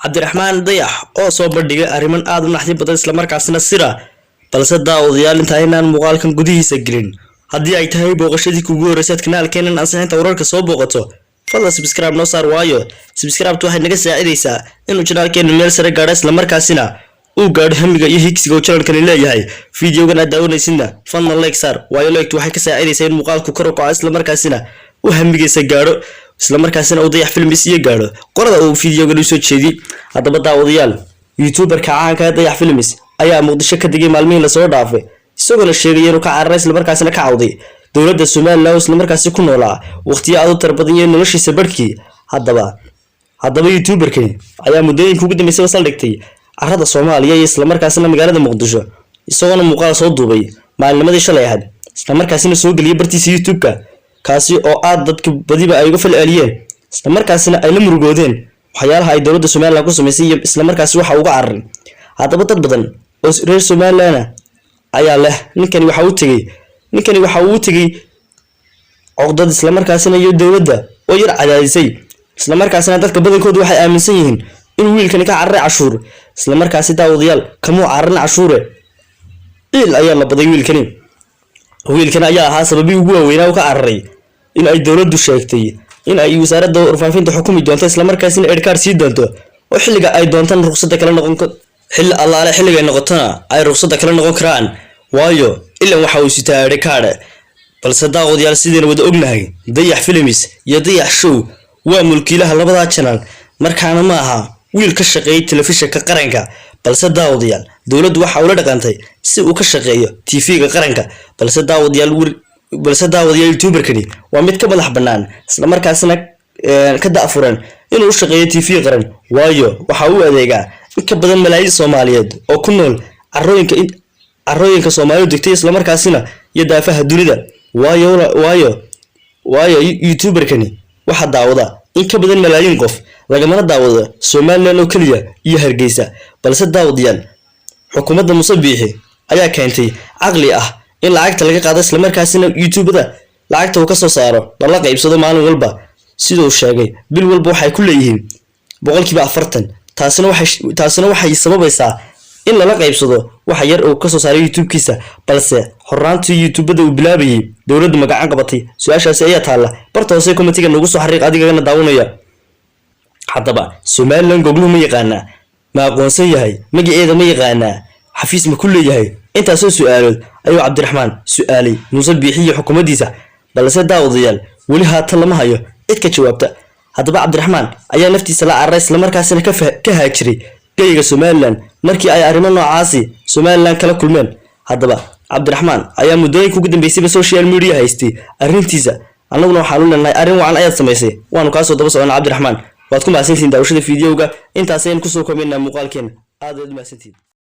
Cabdiraxmaan Dayax oo soo bandhigay arriman aad u naxdin badan, islamarkaasina sira. Balse daawadayaal, inta aynaan muuqaalkan gudihiisa gelin, haddii ay tahay booqashadii kugu horreysaad kanaalkeenan Ansixinta Wararka soo booqato, fadlan subscribe noo saar, waayo subscribe-tu waxay naga saacidaysaa inuu channelkeenu meel sare gaadho, islamarkaasina uu gaadho hamiga iyo higsiga uu channelkani leeyahay. Videogan aad daawanaysidna fadlan like saar, waayo like-tu waxay ka saacidaysaa in muuqaalku kor u kaco, islamarkaasina uu hamigiisa gaadho, islamarkaasina uu Dayax Films iyo gaadho qorada uu videogan usoo jeediyey. Haddaba daawadayaal, youtuberka caanka ee Dayax Films ayaa Muqdisho ka degay maalmihii lasoo dhaafay, isagoona sheegaya inuu ka cararay, islamarkaasina ka cawday dowladda Somaliland oo islamarkaasi ku noolaa waqtiyo aad u tara badan iyo noloshiisa barhkii. Haddaba youtuberkani ayaa muddooyinka ugu dambeysaba saldhigtay carrada Soomaaliya iyo islamarkaasina magaalada Muqdisho, isagoona muuqaal soo duubay maalinimadii shalay ahayd, islamarkaasina soo geliyay bartiisa YouTube-ka, kaasi oo aad dadka badiba ay uga fal celiyeen, islamarkaasina ay la murugoodeen waxyaalaha ay dowladda Somaliland ku samaysay iyo islamarkaasi waxa uga cararay. Haddaba dad badan oo reer Somaliland ayaa leh ninkani waxa uu tegey coqdad, islamarkaasina iyo dowladda oo yar cadaadisay. Islamarkaasina dadka badankoodu waxay aaminsan yihiin inuu wiilkani ka cararay cashuur. Islamarkaasi daawadayaal, kamuu cararin cashuure, ciil ayaa la baday wiilkani. Wiilkan ayaa ahaa sababii ugu waaweynaa uu ka cararay in ay dowladdu sheegtay in ay wasaaradda warfaafinta xukumi doonto, islamarkaasina ID card sii doonto, oo xilliga ay doontaan ruqsadda kala noqon, xilli allaale xilligay noqotona ay ruqsadda kala noqon karaan, waayo ilan waxa uu sitaa ID card. Balse daawadayaal, sidaynu wada ognahay, Dayax Films iyo Dayax Show waa mulkiilaha labadaa channel, markaana ma aha wiil ka shaqeeyay telefishinka qaranka. Balse daawadayaal, dowladdu waxa ula dhaqantay si uu ka shaqeeyo TV-ga qaranka. Balse daawadayaal, youtuberkani waa mid ka madax bannaan, islamarkaasina ka da'furan inuu u shaqeeyo TV qaran, waayo waxa uu adeegaa in ka badan malaayiin Soomaaliyeed oo ku nool carooyinka Soomaalidu degtay, islamarkaasina iyo daafaha dunida, waayo youtuberkani waxaa daawada in ka badan malaayiin qof, lagamana daawado Somaliland oo keliya iyo Hargeysa. Balse daawadayaal, xukuumadda Muuse Biixi ayaa keentay caqli ah in lacagta laga qaado, islamarkaasina youtubada lacagta uu kasoo saaro lala qaybsado maalin walba. Siduu sheegay, bil walba waxay ku leeyihiin 40%. Taasina waxay sababaysaa in lala qaybsado waxa yar uu kasoo saaray YouTube-kiisa. Balse horaantii youtubada uu bilaabayay, dowladdu magacan qabatay? Su-aashaasi ayaa taalla. Barta hoose commentiga nagu soo xariiq adigagana daawanaya. Haddaba Somaliland Googluhu ma yaqaanaa? Ma aqoonsan yahay? Magaceeda ma yaqaanaa? Xafiis ma ku leeyahay? Intaasoo su-aalood ayuu Cabdiraxmaan su-aalay Muuse Biixi iyo xukuumaddiisa. Balse daawadayaal, weli haatan lama hayo cid ka jawaabta. Haddaba Cabdiraxmaan ayaa naftiisa la cararay, islamarkaasina ka haajiray geyga Somaliland markii ay arrimo noocaasi Somaliland kala kulmeen. Haddaba Cabdiraxmaan ayaa muddooyinka ugu dambeysayba social media haystay arrintiisa. Annaguna waxaanu leenahay, arrin wacan ayaad samaysay, waanu kaasoo daba soconnaa. Cabdiraxmaan, waad ku mahadsantihiin daawashada videoga. Intaasaynu kusoo koobnaynaa muuqaalkeena. Aad ayaad u mahadsantihiin.